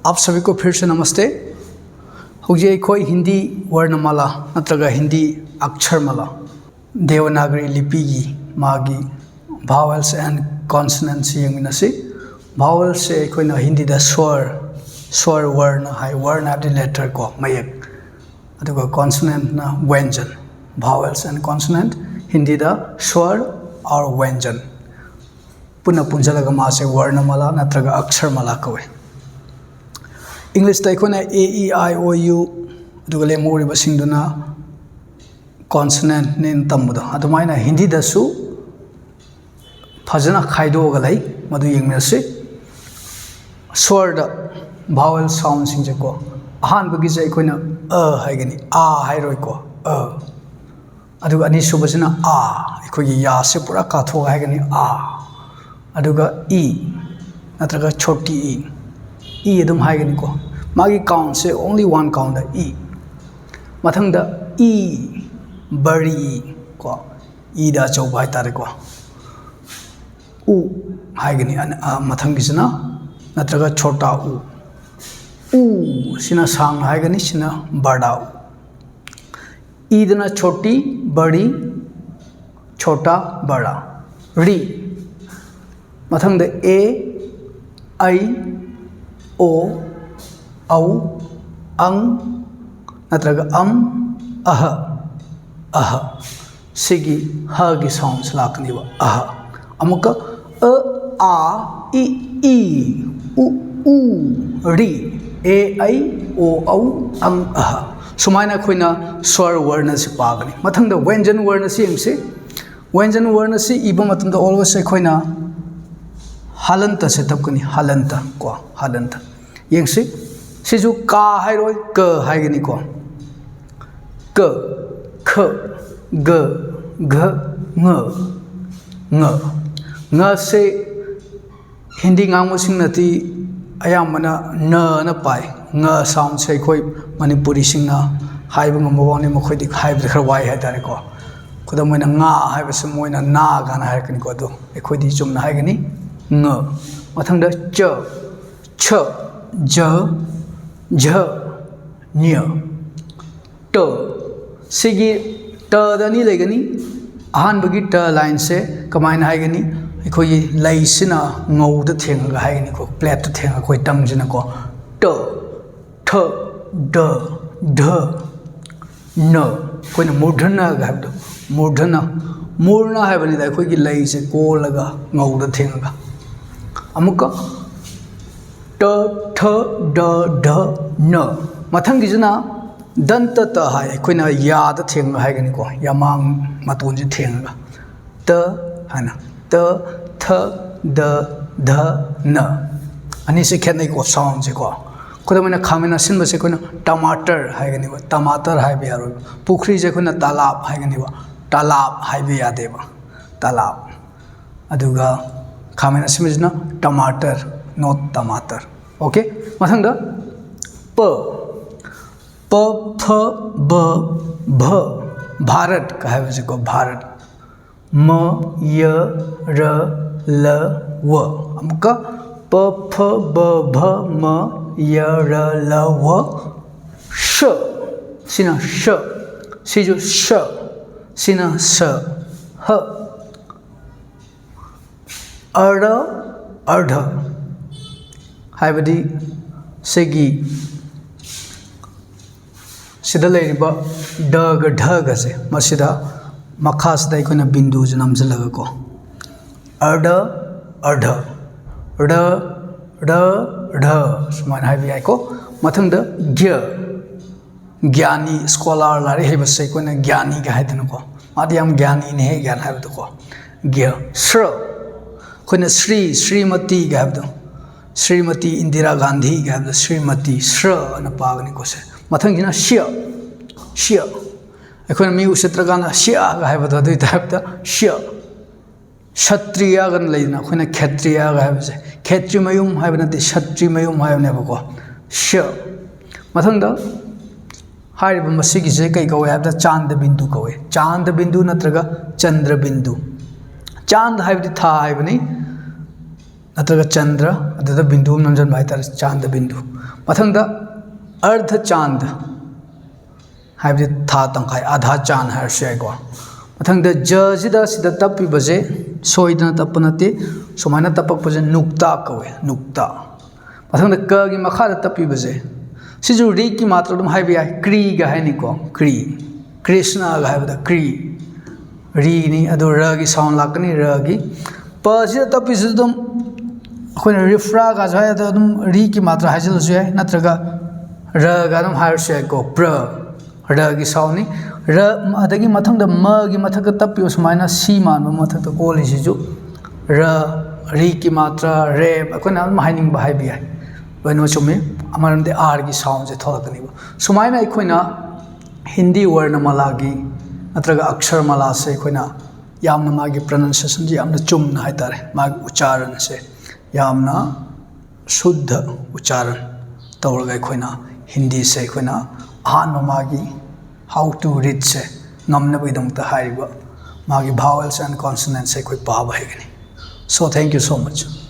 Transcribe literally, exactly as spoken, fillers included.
आप सभी को फिर से नमस्ते। ꯍꯧꯖꯤꯛ ꯑꯩꯈꯣꯏ ꯍꯤꯟꯗꯤ ꯋꯔꯅꯃꯥꯂꯥ ꯅꯠꯇ꯭ꯔꯒ ꯍꯤꯟꯗꯤ ꯑꯛꯁꯔꯃꯥꯂꯥ, ꯗꯦꯕꯅꯥꯒꯔꯤ ꯂꯤꯄꯤꯒꯤ ꯃꯥꯒꯤ vowels and consonants ꯌꯦꯡꯃꯤꯟꯅꯁꯤ꯫ Vowelsꯁꯦ ꯑꯩꯈꯣꯏꯅ ꯍꯤꯟꯗꯤꯗ ꯁ꯭ꯋꯔ, ꯁ꯭ꯋꯔ, ꯋꯔꯅ ꯍꯥꯏ꯫ ꯋꯔꯅ ꯍꯥꯏꯕꯗꯤ letter ꯀꯣ, ꯃꯌꯦꯛ꯫ ꯑꯗꯨꯒ consonantꯅ ꯋ꯭ꯌꯦꯟꯖꯟ꯫ Vowels and consonant, ꯍꯤꯟꯗꯤꯗ ꯁ꯭ꯋꯔ or ꯋ꯭ꯌꯦꯟꯖꯟ꯫ ꯄꯨꯟꯅ ꯄꯨꯟꯁꯤꯜꯂꯒ ꯃꯥꯁꯦ ꯋꯔꯅꯃꯥꯂꯥ ꯅꯠꯇ꯭ꯔꯒ ꯑꯛꯁꯔꯃꯥꯂꯥ ꯀꯧꯏ꯫ Englishꯇ ꯑꯩꯈꯣꯏꯅ A, E, I, O, U, ꯑꯗꯨꯒ ꯂꯦꯝꯍꯧꯔꯤꯕꯁꯤꯡꯗꯨꯅ consonantꯅꯦꯅ ꯇꯝꯕꯗꯣ, ꯑꯗꯨꯃꯥꯏꯅ ꯍꯤꯟꯗꯤꯗꯁꯨ ꯐꯖꯅ ꯈꯥꯏꯗꯣꯛꯑꯒ ꯂꯩ, ꯃꯗꯨ ꯌꯦꯡꯃꯤꯟꯅꯁꯤ꯫ ꯁ꯭ꯋꯔꯗ vowel soundꯁꯤꯡꯁꯦꯀꯣ, ꯑꯍꯥꯟꯕꯒꯤꯁꯦ ꯑꯩꯈꯣꯏꯅ ꯑ ꯍꯥꯏꯒꯅꯤ, ꯑꯥ ꯍꯥꯏꯔꯣꯏꯀꯣ, ꯑ꯫ ꯑꯗꯨꯒ ꯑꯅꯤꯁꯨꯕꯁꯤꯅ ꯑꯥ, ꯑꯩꯈꯣꯏꯒꯤ ꯌꯥꯁꯦ ꯄꯨꯔꯥ ꯀꯥꯊꯣꯛꯑꯒ ꯍꯥꯏꯒꯅꯤ, ꯑꯥ꯫ ꯑꯗꯨꯒ ꯏ, ꯅꯠꯇ꯭ꯔꯒ ꯁꯣꯔꯇꯤ ꯏ, ꯏ ꯑꯗꯨꯝ ꯍꯥꯏꯒꯅꯤꯀꯣ꯫ ꯃꯥꯒꯤ countꯁꯦ only one countꯗ ꯏ꯫ ꯃꯊꯪꯗ ꯏ, ꯕꯔꯤ ꯏ ꯀꯣ, ꯏꯗ ꯑꯆꯧꯕ ꯍꯥꯏꯇꯥꯔꯦꯀꯣ꯫ ꯎ ꯍꯥꯏꯒꯅꯤ ꯑꯅ-, ꯑ, ꯃꯊꯪꯒꯤꯁꯤꯅ, ꯅꯠꯇ꯭ꯔꯒ ꯁꯣꯔꯇꯥ ꯎ꯫ ꯎ ꯁꯤꯅ ꯁꯥꯡꯅ ꯍꯥꯏꯒꯅꯤ, ꯁꯤꯅ ꯕꯔꯗꯥ ꯎ꯫ ꯏꯗꯅ ꯁꯣꯔꯇꯤ, ꯕꯔꯤ, ꯁꯣꯔꯇꯥ, ꯕꯔꯥ꯫ ꯔꯤ꯫ ꯃꯊꯪꯗ ꯑꯦ, ꯑꯩ, ꯑꯣ, ꯑꯧ, ꯑꯪ, ꯅꯠꯇ꯭ꯔꯒ ꯑꯝ, ꯑꯍ, ꯑꯍ꯫ ꯁꯤꯒꯤ ꯍꯒꯤ sounds ꯂꯥꯛꯀꯅꯦꯕ, ꯑꯍ꯫ ꯑꯃꯨꯛꯀ ꯑ, ꯑꯥ, ꯏ, ꯏ, ꯎ, ꯎ, ꯔꯤ, ꯑꯦ, ꯑꯩ, ꯑꯣ, ꯑꯧ, ꯑꯪ, ꯑꯍ꯫ ꯁꯨꯃꯥꯏꯅ ꯑꯩꯈꯣꯏꯅ ꯁ꯭ꯋꯔ ꯋꯔꯅꯁꯤ ꯄꯥꯒꯅꯤ꯫ ꯃꯊꯪꯗ ꯋ꯭ꯌꯦꯟꯖꯟ ꯋꯔꯅꯁꯤ ꯌꯦꯡꯁꯤ꯫ ꯋ꯭ꯌꯦꯟꯖꯟ ꯋꯔꯅꯁꯤ ꯏꯕ ꯃꯇꯝꯗ always ꯑꯩꯈꯣꯏꯅ ꯍꯂꯟꯇꯁꯦ ꯇꯞꯀꯅꯤ, ꯍꯂꯟꯇ ꯀꯣ, ꯍꯂꯟꯇ꯫ ꯌꯦꯡꯁꯤ, ꯁꯤꯁꯨ ꯀꯥ ꯍꯥꯏꯔꯣꯏ, ꯀ ꯍꯥꯏꯒꯅꯤꯀꯣ꯫ ꯀ, ꯈ, ꯒ, ꯘ, ꯉ, ꯉ꯫ ꯉꯁꯦ ꯍꯤꯟꯗꯤ ꯉꯥꯡꯕꯁꯤꯡꯅꯗꯤ ꯑꯌꯥꯝꯕꯅ ꯅꯅ ꯄꯥꯏ꯫ ꯉ soundꯁꯦ ꯑꯩꯈꯣꯏ ꯃꯅꯤꯄꯨꯔꯤꯁꯤꯡꯅ ꯍꯥꯏꯕ ꯉꯝꯕ ꯋꯥꯅꯤ, ꯃꯈꯣꯏꯗꯤ ꯍꯥꯏꯕꯗ ꯈꯔ ꯋꯥꯏ ꯍꯥꯏꯇꯥꯔꯦꯀꯣ꯫ ꯈꯨꯗꯝ ꯑꯣꯏꯅ ꯉꯥ ꯍꯥꯏꯕꯁꯤ ꯃꯣꯏꯅ ꯅꯥ ꯀꯥꯏꯅ ꯍꯥꯏꯔꯛꯀꯅꯤꯀꯣ, ꯑꯗꯣ ꯑꯩꯈꯣꯏꯗꯤ ꯆꯨꯝꯅ ꯍꯥꯏꯒꯅꯤ ꯉ꯫ ꯃꯊꯪꯗ ꯆ, ꯁ, ꯖ, ꯖ, ꯅ꯭ꯌ꯫ ꯇ꯫ ꯁꯤꯒꯤ ꯇꯗ ꯑꯅꯤ ꯂꯩꯒꯅꯤ꯫ ꯑꯍꯥꯟꯕꯒꯤ ꯇ ꯂꯥꯏꯟꯁꯦ ꯀꯃꯥꯏꯅ ꯍꯥꯏꯒꯅꯤ? ꯑꯩꯈꯣꯏꯒꯤ ꯂꯩꯁꯤꯅ ꯉꯧꯗ ꯊꯦꯡꯉꯒ ꯍꯥꯏꯒꯅꯤꯀꯣ, ꯄ꯭ꯂꯦꯠꯇ ꯊꯦꯡꯉꯒ ꯑꯩꯈꯣꯏ ꯇꯝꯁꯤꯅꯀꯣ꯫ ꯇ, ꯊ, ꯗ, ꯙ, ꯅ꯫ ꯑꯩꯈꯣꯏꯅ ꯃꯨꯔꯙꯅꯒ ꯍꯥꯏꯕꯗꯣ, ꯃꯨꯔꯙꯅ꯫ ꯃꯨꯔꯅ ꯍꯥꯏꯕꯅꯤꯗ ꯑꯩꯈꯣꯏꯒꯤ ꯂꯩꯁꯦ ꯀꯣꯜꯂꯒ ꯉꯧꯗ ꯊꯦꯡꯉꯒ꯫ ꯑꯃꯨꯛꯀ ꯇ, ꯊ, ꯗ, ꯙ, ꯅ꯫ ꯃꯊꯪꯒꯤꯁꯤꯅ ꯗꯟꯇ ꯇ ꯍꯥꯏ, ꯑꯩꯈꯣꯏꯅ ꯌꯥꯗ ꯊꯦꯡꯉꯒ ꯍꯥꯏꯒꯅꯤꯀꯣ, ꯌꯥꯃꯥꯡ ꯃꯇꯣꯟꯁꯦ ꯊꯦꯡꯉꯒ꯫ ꯇ ꯍꯥꯏꯅ꯫ ꯇ, ꯊ, ꯗ, ꯙ, ꯅ꯫ ꯑꯅꯤꯁꯦ ꯈꯦꯠꯅꯩꯀꯣ, ꯁꯥꯎꯟꯁꯦꯀꯣ꯫ ꯈꯨꯗꯝ ꯑꯣꯏꯅ ꯈꯥꯃꯦꯟ ꯑꯁꯤꯟꯕꯁꯦ ꯑꯩꯈꯣꯏꯅ ꯇꯃꯥꯇꯔ ꯍꯥꯏꯒꯅꯦꯕ, ꯇꯃꯥꯇꯔ ꯍꯥꯏꯕ ꯌꯥꯔꯣꯏꯕ꯫ ꯄꯨꯈ꯭ꯔꯤꯁꯦ ꯑꯩꯈꯣꯏꯅ ꯇꯂꯥꯞ ꯍꯥꯏꯒꯅꯦꯕ, ꯇꯂꯥꯞ ꯍꯥꯏꯕ ꯌꯥꯗꯦꯕ, ꯇꯂꯥꯞ꯫ ꯑꯗꯨꯒ ꯈꯥꯃꯦꯟ ꯑꯁꯤꯟꯕꯁꯤꯅ ꯇꯃꯥꯇꯔ, not ꯇꯃꯥꯇꯔ꯫ ꯑꯣꯀꯦ, ꯃꯊꯪꯗ ꯄ꯫ ꯄ, ꯐ, ꯕ, ꯚ꯫ ꯚꯥꯔꯠ ꯀ ꯍꯥꯏꯕꯁꯤꯀꯣ, ꯚꯥꯔꯠ꯫ ꯃ, ꯌ, ꯔ, ꯂ, ꯋ꯫ ꯑꯃꯨꯛꯀ ꯄ, ꯐ, ꯕ, ꯚ, ꯃ, ꯌ, ꯔ, ꯂ, ꯋ꯫ ꯁ꯫ ꯁꯤꯅ ꯁ꯫ ꯁꯤꯁꯨ ꯁ꯫ ꯁꯤꯅ ꯁ꯫ ꯍ꯫ ꯑꯔ, ꯑꯔꯙ꯫ ꯍꯥꯏꯕꯗꯤ ꯁꯤꯒꯤ ꯁꯤꯗ ꯂꯩꯔꯤꯕ ꯗꯒ ꯙꯒꯁꯦ, ꯃꯁꯤꯗ ꯃꯈꯥꯁꯤꯗ ꯑꯩꯈꯣꯏꯅ ꯕꯤꯟꯗꯨꯁꯦ ꯅꯝꯁꯤꯜꯂꯒꯀꯣ, ꯑꯔꯙ, ꯑꯔꯙ, ꯔ, ꯔ, ꯔ, ꯁꯨꯃꯥꯏꯅ ꯍꯥꯏꯕ ꯌꯥꯏꯀꯣ꯫ ꯃꯊꯪꯗ ꯒ꯭ꯌ, ꯒ꯭ꯌꯥꯅꯤ, ꯁ꯭ꯀꯣꯂꯥꯔ, ꯂꯥꯏꯔꯤꯛ ꯍꯩꯕꯁꯦ ꯑꯩꯈꯣꯏꯅ ꯒ꯭ꯌꯥꯅꯤꯒ ꯍꯥꯏꯗꯅꯀꯣ, ꯃꯥꯗꯤ ꯌꯥꯝ ꯒ꯭ꯌꯥꯅꯤꯅꯦꯍꯦ ꯀꯥꯏꯅ ꯍꯥꯏꯕꯗꯣꯀꯣ꯫ ꯒ꯭ꯌ, ꯁ꯭ꯔ, ꯑꯩꯈꯣꯏꯅ ꯁ꯭ꯔꯤ, ꯁ꯭ꯔꯤꯃꯇꯤꯒ ꯍꯥꯏꯕꯗꯣ, ꯁ꯭ꯔꯤꯃꯇꯤ ꯏꯟꯗꯤꯔꯥ ꯒꯥꯟꯙꯤꯒ ꯍꯥꯏꯕꯗꯣ, ꯁ꯭ꯔꯤꯃꯇꯤ, ꯁ꯭ꯔ ꯑꯅ ꯄꯥꯒꯅꯤꯀꯣ ꯁꯦ꯫ ꯃꯊꯪꯁꯤꯅ ꯁ꯭ꯌ, ꯁ꯭ꯌ, ꯑꯩꯈꯣꯏꯅ ꯃꯤ ꯎꯁꯤꯠꯇ꯭ꯔꯀꯥꯟꯗ ꯁ꯭ꯌꯒ ꯍꯥꯏꯕꯗꯣ, ꯑꯗꯨꯒꯤ ꯇꯥꯏꯞꯇ ꯁ꯭ꯌ꯫ ꯁꯇ꯭ꯔꯤꯌꯥꯒ ꯂꯩꯗꯅ, ꯑꯩꯈꯣꯏꯅ ꯈꯦꯇ꯭ꯔꯤꯌꯥꯒ ꯍꯥꯏꯕꯁꯦ, ꯈꯦꯇ꯭ꯔꯤ ꯃꯌꯨꯝ ꯍꯥꯏꯕ ꯅꯠꯇꯦ, ꯁꯇ꯭ꯔꯤ ꯃꯌꯨꯝ ꯍꯥꯏꯕꯅꯦꯕꯀꯣ꯫ ꯁ꯭ꯌ꯫ ꯃꯊꯪꯗ ꯍꯥꯏꯔꯤꯕ ꯃꯁꯤꯒꯤꯁꯦ ꯀꯩ ꯀꯧꯋꯦ ꯍꯥꯏꯕꯗ, ꯆꯥꯟꯗ ꯕꯤꯟꯗꯨ ꯀꯧꯋꯦ꯫ ꯆꯥꯟꯗ ꯕꯤꯟꯗꯨ ꯅꯠꯇ꯭ꯔꯒ ꯆꯟꯗ꯭ꯔ ꯕꯤꯟꯗꯨ꯫ ꯆꯥꯟꯗ ꯍꯥꯏꯕꯗꯤ ꯊꯥ ꯍꯥꯏꯕꯅꯤ, ꯅꯠꯇ꯭ꯔꯒ ꯆꯟꯗ꯭ꯔ ꯑꯗꯨꯗ ꯕꯤꯟꯗꯨ ꯑꯃ ꯅꯝꯁꯤꯟꯕ ꯍꯥꯏꯇꯥꯔꯦ, ꯆꯥꯟꯗ ꯕꯤꯟꯗꯨ꯫ ꯃꯊꯪꯗ ꯑꯔꯙ ꯆꯥꯟꯗ, ꯍꯥꯏꯕꯗꯤ ꯊꯥ ꯇꯪꯈꯥꯏ, ꯑꯥꯙꯥ ꯆꯥꯟ ꯍꯥꯏꯔꯁꯨ ꯌꯥꯏꯀꯣ꯫ ꯃꯊꯪꯗ ꯖꯁꯤꯗ ꯁꯤꯗ ꯇꯞꯄꯤꯕꯁꯦ ꯁꯣꯏꯗꯅ ꯇꯞꯄ ꯅꯠꯇꯦ, ꯁꯨꯃꯥꯏꯅ ꯇꯞꯄꯛꯄꯁꯦ ꯅꯨꯛꯇꯥ ꯀꯧꯋꯦ, ꯅꯨꯛꯇꯥ꯫ ꯃꯊꯪꯗ ꯀꯒꯤ ꯃꯈꯥꯗ ꯇꯞꯄꯤꯕꯁꯦ, ꯁꯤꯁꯨ ꯔꯤꯒꯤ ꯃꯥꯇ꯭ꯔ ꯑꯗꯨꯝ ꯍꯥꯏꯕ ꯌꯥꯏ, ꯀ꯭ꯔꯤꯒ ꯍꯥꯏꯅꯤꯀꯣ, ꯀ꯭ꯔꯤ, ꯀ꯭ꯔꯤꯁꯅꯒ ꯍꯥꯏꯕꯗ ꯀ꯭ꯔꯤ, ꯔꯤꯅꯤ꯫ ꯑꯗꯨ ꯔꯒꯤ ꯁꯥꯎꯟ ꯂꯥꯛꯀꯅꯤ, ꯔꯒꯤ꯫ ꯄꯁꯤꯗ ꯇꯞꯄꯤꯁꯤꯁꯨ ꯑꯗꯨꯝ ꯑꯩꯈꯣꯏꯅ ꯔꯤꯐ꯭ꯔꯥꯒꯁꯨ ꯍꯥꯏ, ꯑꯗꯣ ꯑꯗꯨꯝ ꯔꯤꯒꯤ ꯃꯥꯇ꯭ꯔ ꯍꯥꯏꯖꯤꯜꯂꯁꯨ ꯌꯥꯏ, ꯅꯠꯇ꯭ꯔꯒ ꯔꯒ ꯑꯗꯨꯝ ꯍꯥꯏꯔꯁꯨ ꯌꯥꯏꯀꯣ, ꯄ꯭ꯔ, ꯔꯒꯤ ꯁꯥꯎꯟꯅꯤ꯫ ꯔ, ꯑꯗꯒꯤ ꯃꯊꯪꯗ ꯃꯒꯤ ꯃꯊꯛꯇ ꯇꯞꯄꯤꯕ ꯁꯨꯃꯥꯏꯅ ꯁꯤ ꯃꯥꯟꯕ ꯃꯊꯛꯇ ꯑꯣꯜꯂꯤꯁꯤꯁꯨ ꯔ, ꯔꯤꯒꯤ ꯃꯥꯇ꯭ꯔ, ꯔꯦ, ꯑꯩꯈꯣꯏꯅ ꯑꯗꯨꯝ ꯍꯥꯏꯅꯤꯡꯕ ꯍꯥꯏꯕ ꯌꯥꯏ, ꯂꯣꯏꯅꯃꯛ ꯆꯨꯝꯃꯤ꯫ ꯃꯔꯝꯗꯤ ꯑꯥꯔꯒꯤ ꯁꯥꯎꯟꯁꯦ ꯊꯣꯛꯂꯛꯀꯅꯤꯕ꯫ ꯁꯨꯃꯥꯏꯅ ꯑꯩꯈꯣꯏꯅ ꯍꯤꯟꯗꯤ ꯋꯔꯅꯃꯥꯂꯥꯒꯤ ꯅꯠꯇ꯭ꯔꯒ ꯑꯛꯁꯔꯃꯥꯂꯥꯁꯦ ꯑꯩꯈꯣꯏꯅ ꯌꯥꯝꯅ ꯃꯥꯒꯤ ꯄ꯭ꯔꯅꯟꯁꯤꯌꯦꯁꯟꯁꯦ ꯌꯥꯝꯅ ꯆꯨꯝꯅ ꯍꯥꯏꯇꯥꯔꯦ, ꯃꯥꯒꯤ ꯎꯆꯥꯔꯟꯁꯦ ꯌꯥꯝꯅ ꯁꯨꯗ꯭ꯙ ꯎꯆꯥꯔꯟ ꯇꯧꯔꯒ ꯑꯩꯈꯣꯏꯅ ꯍꯤꯟꯗꯤꯁꯦ ꯑꯩꯈꯣꯏꯅ ꯑꯍꯥꯟꯕ ꯃꯥꯒꯤ how to readꯁꯦ ꯉꯝꯅꯕꯒꯤꯗꯃꯛꯇ ꯍꯥꯏꯔꯤꯕ ꯃꯥꯒꯤ vowels and consonantsꯁꯦ ꯑꯩꯈꯣꯏ ꯄꯥꯕ ꯍꯩꯒꯅꯤ꯫ So thank you so much.